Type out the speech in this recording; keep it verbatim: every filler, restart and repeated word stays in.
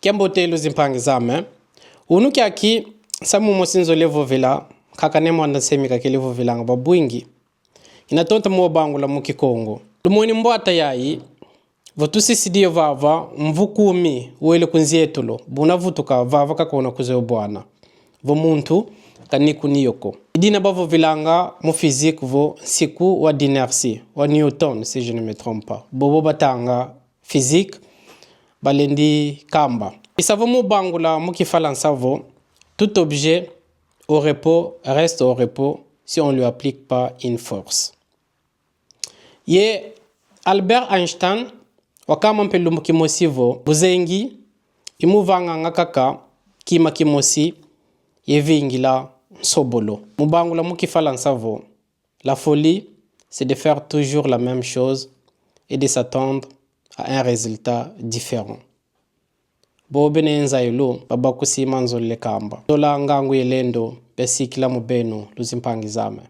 Kiambote luzimpangi zame. Unu kiaki, samu mosi nzolele vovila, kaka Ne Muanda Nsemi kakele vovilanga bwa bwingi. Ina tonta mu bangula mu Kikongo. Lumweni mbwata yayi, vo tusisidi yo vava, mvu kumi wele ku nzietolo, buna vutuka vava kakona kuzeye bwana. Vo muntu kani kuni yo ko. I dina bavovilanga mu physique vo nsiku wa d'inertie, wa Newton, si je ne me trompe pas. Bobo batanga physique, balendi kamba. I sa vo mu bangula mu Kifalansa vo, tout objet au repos reste au repos si on lui applique pas une force. Ye Albert Einstein wakamba mpe lumbu kimosi vo, buzengi i mu vanganga kaka kima kimosi ye vingila nsobolo. Mu bangula mu Kifalansa vo, la folie, c'est de faire toujours la même chose et de s'attendre à un résultat différent. Bobo bena ye nzayilu, babakusi ma nzolele kamba. Zola ngangu ye lendo, mpe sikila mu benu, luzimpangi zame.